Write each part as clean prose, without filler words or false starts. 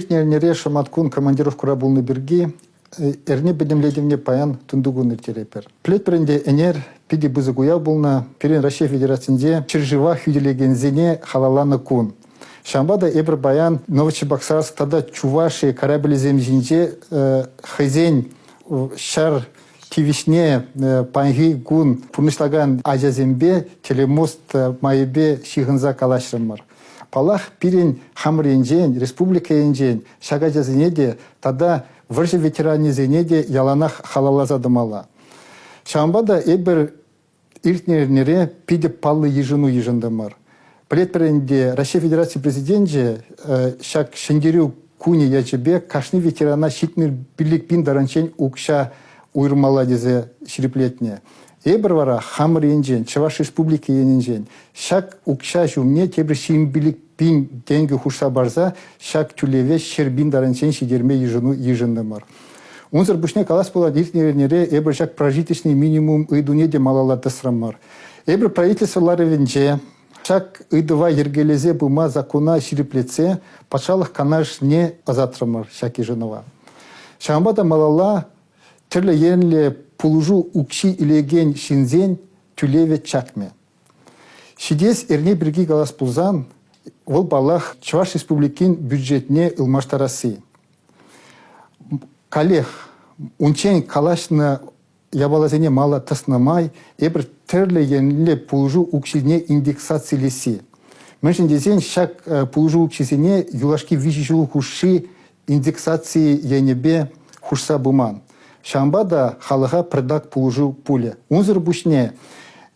Иртнӗ эрнере шӑматкун командировкӑра пулнӑ пирки эрне пӗтӗмлетӗвне паян тунтикун ирттеретпӗр. Пӗлетпӗр ӗнтӗ, ӗнер питӗ пысӑк уяв пулнӑ. Пирӗн Раҫҫей Федерацинче ҫӗршыва хӳтӗлекенсене халалланӑ кун. Ҫавӑнпа та эпир паян Новочебоксарск тата Чуваши кораблӗсем ҫинче хӑйсен ҫар тивӗҫне паянхи кун пурнӑҫлакан ачасемпе телемост майӗпе ҫыхӑнса калаҫрӑмӑр. Паллах, пирӗн хамӑр енчен, республика енчен ҫак ачасене те тата вӑрҫӑ ветеранӗсене те яланах халалласа тӑмалла. Ҫавӑнпа та эпир иртнӗ эрнере питӗ паллӑ йышӑну йышӑнтӑмӑр. Пӗлетпӗр ӗнтӗ, Раҫҫей Федераци Президенчӗ ҫак Ҫӗнтерӳ кунӗ ячӗпе кашни ветерана 75 пин таранччен укҫа уйӑрмалла тесе ҫирӗплетнӗ. Эпир вара хамӑр енчен, Чӑваш Республики енӗнчен, ҫак укҫа ҫумне тепӗр 25 пин тенкӗ хушса парса ҫак тӳлеве 100 пин таранччен ҫитерме йышӑну йышӑнтӑмӑр. Унсӑр пуҫне калас пулать, иртнӗ эрнере эпир ҫак прожиточный минимум ыйтуне те малалла тӑсрӑмӑр. Эпир правительство ларӑвӗнче ҫак ыйтӑва йӗркелесе пыма закона ҫирӗплетсе патшалӑх канашне ӑсатрӑмӑр ҫак йышӑнӑва. Ҫавӑнпа та малалла тӗрлӗ енлӗ пулӑшу укҫи илекен ҫынсен тӳлевӗ чакмӗ. Ҫитес эрне пирки калас пулсан, вӑл, паллах, Чӑваш Республикин бюджетне ылмаштарасси. Каллех унччен калаҫнӑ япаласене мала тӑснӑ май эпир тӗрлӗ енлӗ пулӑшу укҫине индексацилесси. Мӗншӗн тесен ҫак пулӑшу укҫисене юлашки 3 ҫул хушши индексаци енӗпе хушса пыман. Ҫавӑнпа та халӑха пӗртак пулӑшу пулӗ. Унсӑр пуҫне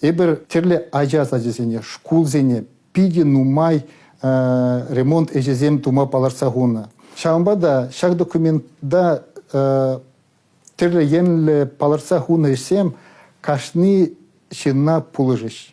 эпир тӗрлӗ ача сачӗсене, шкулсене питӗ нумай ремонт ӗҫӗсем тума палӑртса хунӑ. Ҫавӑнпа та ҫак документа тӗрлӗ енлӗ палӑртса хунӑ ӗҫсем кашни ҫынна пулӑшӗҫ.